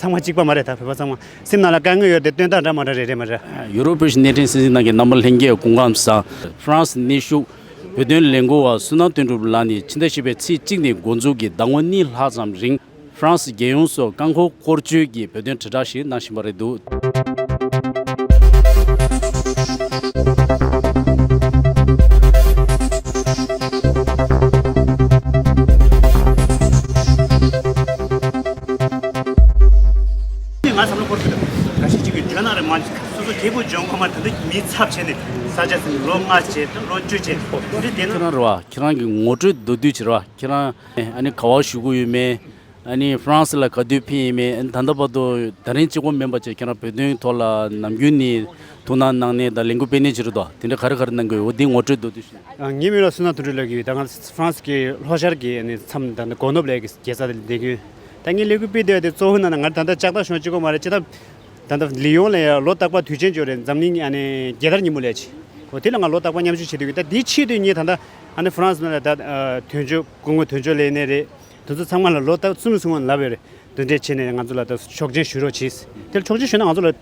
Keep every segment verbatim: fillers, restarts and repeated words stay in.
ཚང་མ་གཅིག་པ་མ་རེད། ད་བོད་པ་ཚང་མ་སེམས་ནང་ལ་དཀའ་ངལ་ཡོད་དེ་སྟོན་སྟངས་འདྲ་མ་འདྲ་རེ་རེ་མ་རེད། ཡུ་རོབ་བོད་ཀྱི་གནས་འཕྲིན་གསན་གཟིགས་གནང་མཁན་རྣམ་པ་ལྷན་རྒྱས་སྐུ་ཁམས་བཟང་། ཧྥ་རན་སི་གནས་བཞུགས་བོད་དོན་ལས་འགུལ་བ་བསོད་ནམས་དོན་གྲུབ་ལགས་ནས་ཕྱི་ཟླ་བཞི་པའི་ཚེས་གཅིག་ནས་འགོ་འཛུགས་ཀྱིས་ཟླ་ངོ་གཉིས་ལྷག་ཙམ་རིང་། ཧྥ་རན་སི་རྒྱལ་ཡོངས་སུ་རྐང་འཁོར་བསྐོར་སྐྱོད་ཀྱི་བོད་དོན་དྲིལ་བསྒྲགས་ཤིག་གནང་བཞིན་པ་རེད་འདུག་ང་བསམ་བློ་འཁོར་གྱི་འདུག་འགའ་ཤས་ཅིག་གིས་ཇོན་ན་རེ་མ་སོ་སོ་རྒྱལ་པོ་ཇོན་གོ་མ་ད་ལྟ་མི་ཚབ་བྱས་ནས་ས་ཆ་ཟིན་ལོ་ལྔ་བྱས་ད་ལོ་བཅུ་བྱས་འདི་དེ་ན་ཁྱེད་རང་རེད་བ། ཁྱེད་རང་གི་ངོ་སྤྲོད་མདོར་བསྡུས་བྱེད་རེད་བ། ཁྱེད་རང་ཨ་ནི་ག་བ་བཞུགས་ཀྱི་ཡོད་མེད། ཨ་ནི་ཧྥ་རན་སི་ལ་ག་དུས་ཕེབས་ཡིན་མིན། ཨ་ནི་ད་ལྟ་བར་དུ་ད་རིང་གཅིག་པོ་མིན་པ་བྱས་ཁྱེད་རང་བོད་དོན་ཐོག་ལ་ནམ་རྒྱུན་ནས་ཐུགས་སྣང་གནང་ནས་ད་ལས་འགུལ་སྤེལ་གནས་ཅིག་རེད་དོ། དེ་འདྲ་ག་རེ་ག་རེ་གནང་གི་ཡོད་འདི་ངོ་སྤྲོད་མདོར་བསྡུས་ཞུ། ཨ་ངའི་མིང་ལ་བསོད་ནམས་དོན་གྲུབ་ལབ་ཀྱི་ཡོད། ད་ང་ཧྥ་རན་སི་གི་ལྷོ་ཤར་གྱི་ཨ་ནི་མཚམས་ད་ནི་གོ་ནོབ་ལབ་ཀྱི་རྒྱལ་ས་དེ་བསྡད་ཀྱི་ཡོད། ད་ངའི་ལས་འགུལ་སྤེལ་བསྡད་པ་དེ་གཙོ་བོ་ནང་ན་ང་ད་ལྟ་ལྕགས་རྟ་ཞོན་གཅིག་པོ་མ་རེད། ཅི་ད་ད་ལྟ་ལི་ཡོང་ལ་ཡ་ལོ་རྟག་པར་དུས་ཆེན་འབྱོར་རེད། འཛམ་གླིང་ཨ་ནི་རྒྱལ་དར་ཉིན་མོ་ལས་ཆེ་འོ་དེ་ལ་ང་ལོ་རྟག་པར་མཉམ་ཞུགས་བྱེད་དུས་ད་དེའི་ཆེད་དུ་ངས་ད་ལྟ་ཨ་ནི་ཧྥ་རན་སི་ནང་ལ་ད་དོན་གཅོད་སྐུ་ངོ་དོན་གཅོད་ལས་སྣེ་རེད། དེ་ཚོ་ཚང་མ་ལ་ལོ་ལྟར་གསུམ་གསུམ་ལབ་ཡོད་རེད། དེ་འདྲས་བྱས་ནས་ང་ཚོ་ལ་ད་ཆོག་མཆན་ཞུ་རོགས་གྱིས། དེ་ལ་ཆོག་མཆན་ཞུས་ན་ང་ཚོ་ལ་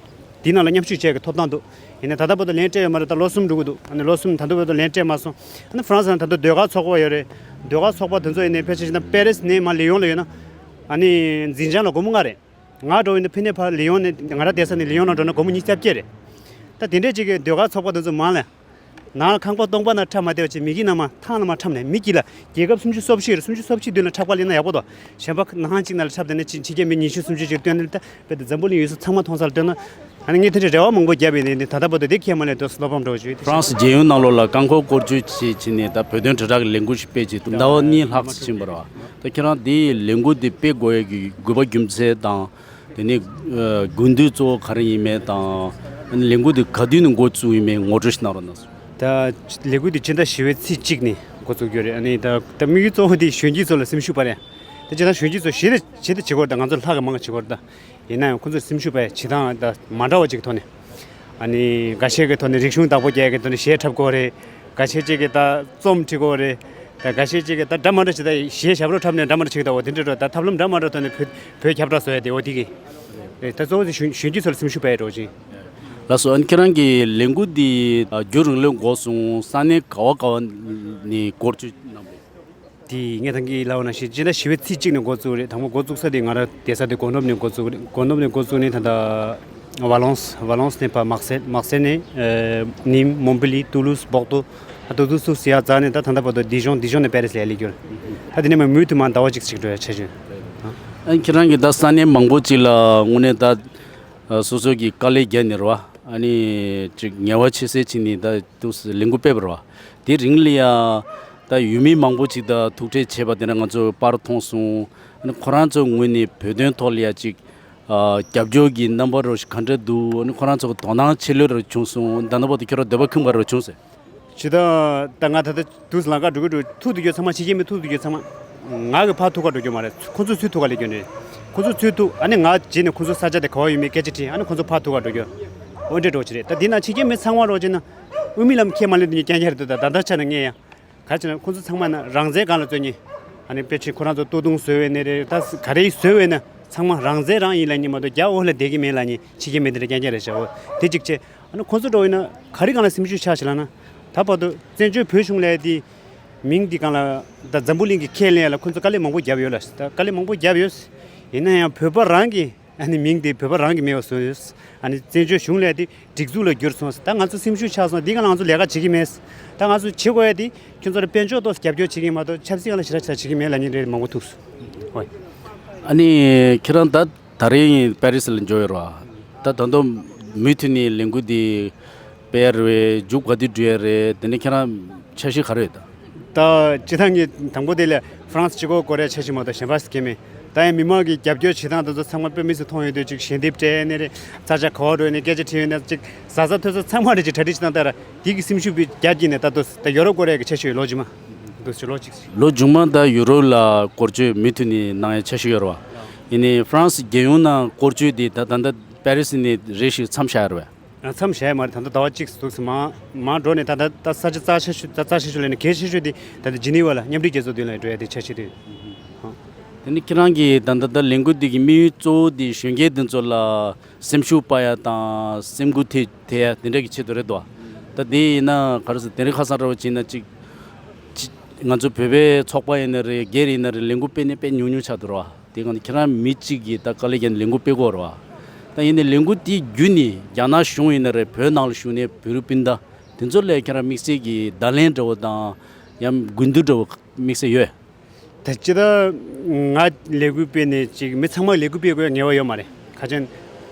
དེའི་ནང་ལ་མཉམ་ཞུགས་བྱེད་ཀྱི་ཐོབ་ཐང་འདུག་ཡིན་ནའི་ད་ལྟ་བར་དུ་ལན་སྤྲད་ཡོད་མ་རེད། ད་ལོ་གསུམ་འགྲོ་གི་འདུག་ཨ་ནི་ལོ་གསུམ་ད་ལྟ་བར་དུ་ལན་སྤྲད་མ་སོང་། ཨ་ནི་ཧྥ་རན་སི་ནང་ད་ལྟ་ཟློས་གར་ཚོགས་པ་ཡོད་རེད། ཟློས་གར་ཚོགས་པ་དེ་ཚོ་ཡིན་ནའི་ཕལ་ཆེར་བྱས་ན་པེ་རིས་ནས་མར་ལི་ཡོང་ལ་ཡོད་ན་ཨ་ནི་འཛིན་བྱང་ལ་སྒོར་མོ་ལྔ་རེད། ང་འགྲོ་ཡིན་ན་ཕ་ནས་ཕར་ལི་ཡོང་ནས་ང་རང་བསྡད་ས་ནས་ལི་ཡོང་ལ་འགྲོ་ན་སྒོར་མོ་ཉི་ཤུ་རྩ་བརྒྱད་རེད། ད་དེ་འདྲས་ཅིག་གི་ཟློས་གར་ཚོགས་པ་དེ་ཚོ་མང་ལ། ནང་ལ་ཁང་པ་སྟོང་པ་ནང་འཁྲབ་མ་བསྡད་པ་བྱས་མི་གི་ནང་མ་ཐང་ནང་མ་འཁྲབ་ནས་མི་གི་ལ་རྒྱལ་ཁབ་སུམ་ཅུ་སོ་བཞི་རེད། སུམ་ཅུ་སོ་བཞི་མདུན་ལ་འཁྲབ་ག་སླེབས་ན་ཡག་པོ་འདུག་གཞན་པ་ནང་གཅིག་ནང་ལ་འཁྲབ་བསྡད་ན་ཕྱི་ཕྱི་རྒྱལ་མི་ཉི་ཤུ་སུམ་ཅུ་ཅིག་བཏོན་ནས་ད་དཔེ་དེ་འཛམ་བུ་གླིང་ཡུལ་ས་ཚང་མ་མཐོང་ས་ལ་བཏོན་ན་ཨ་ནི་ངས་དེ་འདྲའི་རེ་བ་མང་པོ་བརྒྱབ་ཡིན་ནས་ད་ལྟ་བར་དུ་དེ་ཁས་མ་ལེན་དུས་བློ་ཕམ་འདྲ་བོ་ཞིག་ཧྥ་རན་སི་རྒྱལ་ཡོངས་ནང་ལོགས་ལ་རྐང་འཁོར་བསྐོར་སྐྱོད་བྱེད་བྱས་ནས་ད་བོད་དོན་དྲིལ་བསྒྲགས་ཀྱི་ལས་འགུལ་ཞིག་སྤེལ་བྱས་འདུག་ཟླ་བ་གཉིས་ལྷག་ཙམ་ཕྱིན་པ་རེད་བ། ད་ཁྱེད་རང་དེའི་ལས་འགུལ་འདི་སྤེལ་དགོས་ཡས་ཀྱི་དགོས་པ་རྒྱུ་མཚན་དང་། དེ་ནས་ཨ་དགོས་འདུན་གཙོ་བོ་ག་རེ་ཡིན་མིན་དང་། ཨ་ནི་ལས་འགུལ་འདི་ག་དུས་ནས་འགོ་བཙུགས་ཡིན་མིན་ངོ་སྤྲོད་ཞིག་གནང་རོགས་གནང་སོང་། ད་ལས་འགུལ་འདི་ཕྱི་ཟླ་བཞི་པའི་ཚེས་གཅིག་ནས་འགོ་བཙུགས་རྒྱུ་རེད། ཨ་ནི་ད་ད་དམིགས་ཡུལ་གཙོ་བོ་འདི་གཞོན་སྐྱེས་ཚོ་ལ་སེམས་ཤུགས་སྤར་ཡ། ད་ཇི་ལྟར་གཞོན་སྐྱེས་ཚོ་གཞི་ལ་གཞི་ལ་བྱེད་དགོས་རེད། ད་ང་ཚོ་ལྷག་གི་མང་གི་བྱེད་དགོས་རེད། ད་ཡིན་ན་ཡང་ཁོང་ཚོ་སེམས་ཤུགས་སྤར་ཡ་བྱེད་སྟངས་ད་མ་འདྲ་བ་ཅིག་ཐོག་ནས། ཨ་ནི་འགའ་ཤས་ཀྱི་ཐོག་ནས་རིག་གཞུང་བདག་པོ་རྒྱག་གི་ཐོག་ནས་གཞས་འཁྲབ་དགོས་རེད། འགའ་ཤས་ཅིག་གིས་ད་རྩོམ་བྲིས་དགོས་རེད། ད་འགའ་ཤས་ཅིག་གིས་ད་འདྲ་མ་འདྲ་ཞིག་ད་གཞས་ཞབས་བྲོ་འཁྲབ་ནས་འདྲ་མ་འདྲ་ཞིག་ད་འོ་དེ་འདྲ་འགྲོ། ད་ཐབས་ལམ་འདྲ་མ་འདྲ་ཐོག་ནས་བོད་བོད་ཁྱབ་བསྒྲགས་བཟོ་ཡ་དེ་འོ་དེ་གི་རེད། ད་གཙོ་བོ་དེ་གཞོན་གཞོན་སྐྱེས་ཚོ་ལ་སེམས་ཤུགས་སྤར་ཡ་འདྲ་བོ་ཅིག་ལགས་སོ། ཨ་ནི་ཁྱེད་རང་གི་ལས་འགུལ་འདི་ཨ་རྒྱུན་རིང་ལོས་འགོར་སོང་། ས་གནས་ག་བ་ག་བ་ནས་འགོ་བཙུགས་གནང་པས། དེ་ངས་ད་གིན་ལབ་པ་ནང་བཞིན་སྤྱི་ཟླ་བཞི་པའི་ཚེས་གཅིག་ནས་འགོ་བཙུགས་རེད། དང་པོ་འགོ་བཙུགས་ས་དེ་ང་རང་བསྡད་ས་དེ་གོ་ནོབ་ནས་འགོ་བཙུགས་རེད། གོ་ནོབ་ནས་འགོ་བཙུགས་ནས་ད་ལྟ་ཝ་ལོན་སི་ཝ་ལོན་སི་ནས་ཕར་མག་སེ་མག་སེ་ནས་ཨ་ནིམ་མོན་པེ་ལི་ཏུ་ལུ་སི་སྦོག་ཏོ་ཨ་ཏུ་ཏུ་སུ་སི་ཡ་ཛ་ནས་ད་ད་ལྟ་བར་དུ་དི་ཇོང་། དི་ཇོང་ནས་པེ་རི་སི་ལ་ཡར་སླེབས་རྒྱུ་རེད། ད་དེ་ནས་མར་མུ་མཐུད་མར་ཟླ་བ་གཅིག་ཅིག་འགྲོ་ཡ་ཆ་བཞག་ཨ་ཁྱེད་རང་གིས་ད་ས་གནས་མང་པོ་ཅིག་ལ་དངོས་གནས་ད་སོ་སོ་གི་དཀའ་ལས་བརྒྱབ་ནས་རེད་བ། ཨ་ནི་ཅིག་ངལ་བ་ཆེ་སེ་བྱས་ནས་ད་དུ་ལས་འགུལ་སྤེལ་བ་རེད་བ། དེ་རིང་ལ་ཡ་ད་ཡུལ་མི་མང་པོ་ཅིག་དང་ཐུག་འཕྲད་བྱས་པ་དེ་འདྲ་ང་ཚོ་པར་མཐོང་སོང་། ཨ་ནི་ཁོ་རང་ཚོའི་ངོས་ནས་བོད་དོན་ཐོག་ལ་ཡ་ཅིག་ཨ་རྒྱབ་སྐྱོར་གྱི་རྣམ་པ་རོ་ཞིག་ག་འདྲ་འདུག་ཨ་ནི་ཁོ་རང་ཚོ་གི་དོ་སྣང་ཆེ་ལོས་རོ་བྱུང་སོང་། ད་ལྟ་བར་དུ་ཁྱོད་རང་འདོད་པ་ཁེངས་པ་རོ་བྱུང་ཟེར། ཇི་ལྟར་ད་ང་ད་ལྟ་དུས་ལམ་ཁ་འགྲོ་གི་འགྲོ་ཐུག་ཏུ་ཡོད་ཚང་མ་ཕྱི་རྒྱལ་མི་ཐུག་ཏུ་ཡོད་ཚང་མ་ང་གི་ཕར་ཐུག་ག་འགྲོ་རྒྱུ་མ་རེད། ཁོ་ཚོ་ཚུར་ཐུག་ག་སླེབས་རྒྱུ་རེད། ཁོ་ཚོ་ཚུར་ཐུག་ཨ་ནི་ང་རྗེས་ནས་ཁོ་ཚོ་ས་ཆ་དེ་ག་བ་ཡོད་མེད་སྐད་ཆ་དྲིས། ཨ་ནི་ཁོ་ཚོ་ཕར་ཐུག་ག་འགྲོ་རྒྱུ་འོ་འདྲས་འགྲོ་ཅི་རེད། ད་འདི་ན་ཕྱི་རྒྱལ་མི་ཚང་མ་རོགས་བྱས་ན་དབུ་མའི་ལམ་ཁས་མ་ལེན་དུ་ཉེ་རྐྱང་རྐྱང་རེད་འདུག་ད་ད་ལྟ་ཆ་ན་ངས་ཡང་ག་ཅི་ན་ཁོ་ཚོ་ཚང་མ་ན་རང་བཙན་སྒང་ལ་རྩོད་ཉེ། ཨ་ནི་དཔེ་ཆ་ཁོ་རང་ཚོ་ལྟོ་ཐུང་བཟོས་བས་ནི་རེད། ད་ག་རེ་བཟོས་བས་ན་ཚང་མ་རང་བཙན་རང་ཡིན་ལབ་ཉེ་མ་གཏོགས་རྒྱ་འོག་ལ་བསྡད་ཀྱི་མེད་ལབ་ཉེ་ཕྱི་རྒྱལ་མི་འདི་འདྲ་རྐྱང་རྐྱང་རེད་ཤག་འོ་དེ་གཅིག་བྱས། ཨ་ནི་ཁོ་ཚོ་འགྲོ་ཡིན་ན་ག་རེ་སྒང་ལ་སེམས་ཤུགས་ཆག་ཤག་ལབ་ན། ད་བར་དུ་བཙན་བྱོལ་བོད་གཞུང་ལས་དེ་མིང་འདི་སྒང་ལ་ད་འཛམ་བུ་གླིང་གི་ཁས་ལེན་ཡ་ལ་ཁོ་ཚོ་དཀའ་ལས་མང་པོ་བརྒྱབ་ཡོད་ལ། ད་དཀའ་ལས་མང་པོ་བརྒྱབ་ཡོད། ཡིན་ན་ཡང་བོད་པ་རང་གི་ཨ་ནི་མིང་དེ་བོད་པ་རང་གི་མེད་པ་བཟོས་ཡོད། ཨ་ནི་བཙན་བྱོལ་གཞུང་ལས་དེ་སྒྲིག་འཛུགས་ལ་བསྒྱུར་སོང་། ད་ང་ཚོ་སེམས་ཤུགས་ཆག་སོང་། འདི་སྒང་ལ་ང་ཚོ་ལས་ཀ་བྱེད་ཀྱི་མེད། ད་ང་ཚོ་བྱེད་དགོས་ཡ་དེ་ཁྱོད་ཚོ་ལ་དཔལ་འབྱོར་ཐོག་རྒྱབ་སྐྱོར་བྱེད་ཀྱི་མ་གཏོགས་ཆབ་སྲིད་སྒང་ལ་ཞེ་དྲག་ཆེ་གི་མེད་ལབ་ཉེ་རེད། མང་པོ་ཐུག་སོང་། ཧོ། ཨ་ནི་ཁྱེད་རང་ད་ད་རེས་པེ་རི་སི་ལ་འབྱོར་ཡོད་རེད་བ། ད་ད་དུང་མུ་མཐུད་ནས་ལས་འགུལ་འདི་སྤེལ་རེད། མཇུག་ག་དུས་འགྲོ་ཡ་རེད། དེ་ནས་ཁྱེད་རང་འཆར་གཞི་ག་རེ་ཡོད་ད། ད་སྤྱི་བཏང་གི་དང་པོ་དེ་ལ་ཧྥ་རན་སི་གཅིག་པོ་སྐོར་ར་འཆར་གཞི་མ་གཏོགས་གཞན་པ་ཞིག་གི་མེད། ད་ཡང་མི་མང་གི་རྒྱབ་སྐྱོར་བྱེད་སྟངས་དེ་ཚོ་ཚང་མ་དཔེ་མི་སྲིད་མཐོང་ཡོད་དུས་ཅིག་ཞལ་འདེབས་སྤྲད་ནས་རེད། ས་ཆ་ག་བ་འགྲོ་ནས་སྐད་ཆ་དྲིས་ཡོད་ན་ཅིག་ཟ་ཟ་འཐུང་ས་ཚང་མ་རེད། ཅིག་གྲ་སྒྲིག་བྱེད་སྟངས་ལྟར་དེ་གི་སེམས་ཤུགས་བརྒྱབ་ཀྱིན་ནས་ད་དུང་ད་ཡོ་རོབ་སྐོར་ར་གི་འཆར་གཞི་ཡོད། ལོ་རྗེས་མ་འདུག་ཟེར་ལོ་གཅིག་ལོ་རྗེས་མ་ད་ཡུ་རོབ་ལ་སྐོར་སྐྱོད་མུ་མཐུད་ནས་གནང་ཡ་འཆར་གཞི་ཡོད་རེད་བ། ཡིན་ནའི་ཧྥ་རན་སི་རྒྱལ་ཡོངས་ནང་སྐོར་སྐྱོད་དེ་ད་ད་ལྟ་པེ་རི་སི་ནས་རེ་ཞིག་མཚམས་བཞག་ཡོད་རེད་བ། ཨ་མཚམས་བཞག་ཡོད་མ་རེད། ད་ལྟ་ཟླ་བ་གཅིག་འདུག་ཟེར་མ་མ་འགྲོ་ནས་ད་ད་ད་ས་ཆ་རྩ་ཆེ་ཤོས་ད་རྩ་ཆེ་ཤོས་ལས་ནས་གལ་ཆེ་ཤོས་དེ་ད་ལྟ་ཇི་ནི་ཝ་ལ་མཉམ་འབྲེལ་རྒྱལ་ཚོགས་མདུན་ལ་འགྲོ་ཡ་དེ་འཆར་གཞི་དེ། ཨ། དེ་ནི་ཁྱེད་རང་གིས་ད་ལྟ་ད་ལས་འགུལ་འདི་གི་དམིགས་ཡུལ་གཙོ་བོ་འདི་གཞོན་སྐྱེས་འདི་ཚོ་ལ་སེམས་ཤུགས་སྤར་ཡ་དང་སེམས་འགུལ་ཐེབས་ཐེབས་ཡ་དེ་འདྲ་གི་ཆེད་དུ་རེད་དོ། ད་དེ་ཡིན་ན་ག་རེ་ཟེར། དེ་རིང་ཁ་སང་འདྲ་བོ་བྱས་ན་ཅིག་ཅིག་ང་ཚོ་བོད་པའི་ཚོགས་པ་ཡིན་ན་རེད། སྒེར་ཡིན་ན་རེད། ལས་འགུལ་སྤེལ་ནས་དཔེ་ཉུང་ཉུང་ཆགས་འདུག་ར། དེ་གང་ཁྱེད་རང་མི་གཅིག་གིས་ད་དཀའ་ལས་བརྒྱབ་ནས་ལས་འགུལ་སྤེལ་དགོས་ར། ད་ཡིན་ནའི་ལས་འགུལ་དེ་བརྒྱུད་ནས་རྒྱ་ནག་གཞུང་ཡིན་ན་རེད། བོད་ནང་ལ་བཞུགས་ནས་བོད་རིགས་སྤུན་ཟླ་དེ་ཚོ་ལ་ཁྱེད་རང་དམིགས་བསལ་གྱི་བརྡ་ལན་འདྲ་བོ་དང་ཡང་དགོས་འདུན་འདྲ་བོ་དམིགས་བསལ་ཡོད། ད་ཅི་ད་ང་ལས་འགུལ་སྤེལ་ནས་ཅིག་མི་ཚང་མ་ལས་འགུལ་སྤེལ་དགོས་ངེས་པ་ཡོད་མ་རེད། ག་ཅན་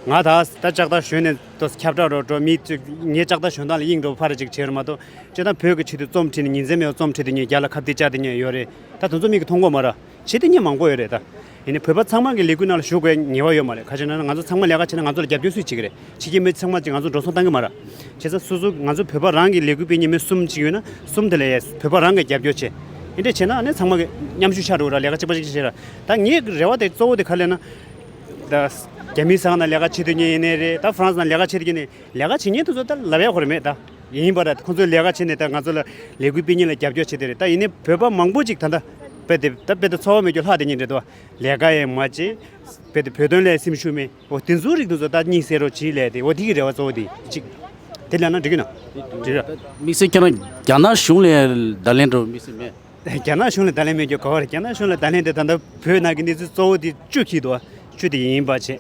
ང་ད་ད་ལྕགས་རྟ་ཞོན་ནས་ཏོ་ཁྱབ་བསྒྲགས་རོགས་འགྲོ་མི་ཅིག་ངའི་ལྕགས་རྟ་ཞོན་སྟངས་ལ་དབྱིངས་འགྲོ་ཕར་ཅིག་བྱེད་རོགས་མ་གཏོགས་ཅི་ད་བོད་ཀྱི་ཆེད་དུ་རྩོམ་བྲིས་ནས་ཉིན་མཚན་མེད་པར་རྩོམ་བྲིས་དེ་ཉིད་རྒྱ་ལ་ཁ་གཏད་བཅག་དེ་ཉིད་ཡོད་རེད། ད་དེ་ཚོ་མིག་གིས་མཐོང་གོ་མ་ར། བྱེད་དེ་ཉིད་མང་པོ་ཡོད་རེད་ད། ཡིན་ནའི་བོད་པ་ཚང་མ་གི་ལས་འགུལ་ནང་ལ་ཞུགས་དགོས་ངེས་པ་ཡོད་མ་རེད། ག་ཅི་ན་ང་ཚོ་ཚང་མ་ལས་ཀ་བྱེད་ན་ང་ཚོ་ལ་རྒྱབ་སྐྱོར་སུས་བྱེད་ཀྱི་རེད། ཕྱི་རྒྱལ་མི་ཚང་མ་ཅིག་ང་ཚོ་འགྲོ་སོང་བཏང་གི་མ་རེད། བྱས་ཙང་སོ་སོ་ང་ཚོ་བོད་པ་རང་གི་ལས་འགུལ་སྤེལ་མཁན་མི་གསུམ་ཅིག་ཡོད་ན་གསུམ་དེ་ལ་ཡ་བོད་པ་རང་གི་རྒྱབ་སྐྱོར་བྱེད། ཡིན་འདྲ་བྱས་ན་ཨ་ནི་ཚང་མ་གི་མཉམ་ཞུགས་ཆགས་འགྲོ་ར། ལས་ཀ་གཅིག་པ་གཅིག་བྱེད་ར། ད་ངའི་རེ་བ་དེ་གཙོ་བོ་དེ་ག་རེ་ལབ་ན། ད་རྒྱ་མིའི་ས་ཁང་ནང་ལས་ཀ་བྱེད་སྡོད་མཁན་ཡིན་ནའི་རེད། ད་ཧྥ་རན་སི་ནང་ལས་ཀ་བྱེད་སྡོད་མཁན་ནི་ལས་ཀ་བྱེད་མཁན་དེ་ཚོ་ད་ལབ་ཡ་ཁོ་ར་མེད་ད། ཡིན་པ་ར་ཁོང་ཚོས་ལས་ཀ་བྱེད་ནས་ད་ང་ཚོ་ལ་ལས་འགུལ་སྤེལ་མཁན་ལ་རྒྱབ་སྐྱོར་བྱེད་དེ་རེད། ད་ཡིན་ནའི་བོད་པ་མང་པོ་ཅིག་ད་ལྟ་དཔེ་དེ་ད་དཔེ་དེ་འཚོ་བ་མེད་རྒྱུ་ལྷག་དེ་ཉིད་རེད་དོ། ལས་ཀ་ཡང་མ་བྱེད། དཔེ་དེ་བོད་དོན་ལ་སེམས་ཤུགས་མེད། འོ་དེ་ཚོའི་རིགས་དེ་ཚོ་ད་གཉིད་སད་རོགས་གྱིས་ལས་དེ། འོ་དེ་གི་རེ་བ་གཙོ་བོ་དེ་གཅིག་དེ་ལབ་ན་འགྲིག་གི་ན། འགྲིག་ར། དམིགས་བསལ་ཁྱེད་རང་རྒྱ་ནག་གཞུང་ལ་བརྡ་ལན་འདྲ་བོ་དམིགས་བསལ་མེད། རྒྱ་ནག་གཞུང་ལ་བརྡ་ལན་མེད་རྒྱུ་ག་བ་རེད། རྒྱ་ནག་གཞུང་ལ་བརྡ་ལན་དེ་ད་ལྟ་བོད་ནང་གི་གནས་ཚུལ་གཙོ་བོ་དེ་བཅུ་གཅིག་འདུག་བཅུ་དེ་ཡིན་པ་བྱས།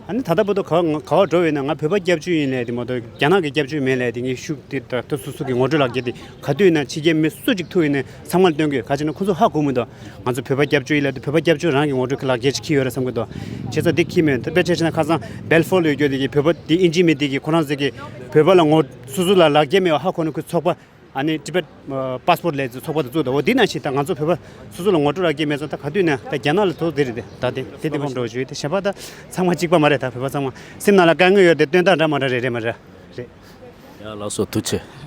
ཨ་ནི་ད་ལྟ་བར་དུ་ག་བ་ག་བ་འགྲོ་བས་ན་ང་བོད་པ་སྐྱབས་བཅོལ་ཡིན་ལས་དེ་མ་གཏོགས་རྒྱ་ནག་གི་སྐྱབས་བཅོལ་མེད་ལས་དེ། ངའི་ཤུགས་དེ་ད་ལྟ་སོ་སོ་གི་ངོ་སྤྲོད་ལག་འཁྱེར་དེ་ག་དུས་ཡིན་ན་ཕྱི་རྒྱལ་མི་སུ་གཅིག་ཐུག་ཡིན་ནའི་ཚང་མ་ལ་སྟོན་གི་ཡོད། ག་ཅི་ན་ཁོ་ཚོ་ཧ་གོ་མི་འདུག་ང་ཚོ་བོད་པ་སྐྱབས་བཅོལ་ཡིན་ལས་དེ་བོད་པ་སྐྱབས་བཅོལ་རང་གི་ངོ་སྤྲོད་ཀྱི་ལག་འཁྱེར་ཅིག་འཁྱེར་ཡོད་རེད་བསམ་གི་འདུག་བྱས་ཙང་དེ་འཁྱེར་མེད། དཔེ་ཆ་བཞག་ན་ཁ་སང་སྦེལ་ཧྥོར་ལ་ཡོད་རྒྱུ་དེ་གི་བོད་པ་དེ་ཨིན་ཇི་མི་དེ་གི་ཁོ་རང་ཚོ་གི་བོད་པ་ལ་ངོ་སོ་སོ་ལ་ལག་འཁྱེར་མེད་པ་ཧ་གོ་ནས་ཁོའི་ཚོགས་པ། ཨ་ནི་ཊི་བེཊ་ཨ་པཱ་སི་པོར་ཊི་ལས་ཚོགས་པ་དེ་བཙུགས་དང་། འོ་དེ་ནང་བཞིན་ད་ང་ཚོ་བོད་པ་སོ་སོ་ལ་ངོ་སྤྲོད་རག་གི་མེད་ཙང་ད་ག་དུས་ནས་ད་རྒྱ་ནག་ལ་ཐུག་དེ་རེད་དེ། ད་དེ་དེ་དེ་བམ་འགྲོ་བཞུགས་དེ་གཞན་པ་ད་ཚང་མ་གཅིག་པ་མ་རེད། ད་བོད་པ་ཚང་མ་སེམས་ནང་ལ་དཀའ་ངལ་ཡོད་དེ་སྟོན་སྟངས་འདྲ་མ་འདྲ་རེ་རེ་མ་རེད་རེད། ཡ་ལགས་སོ། ཐུགས་ཆེ།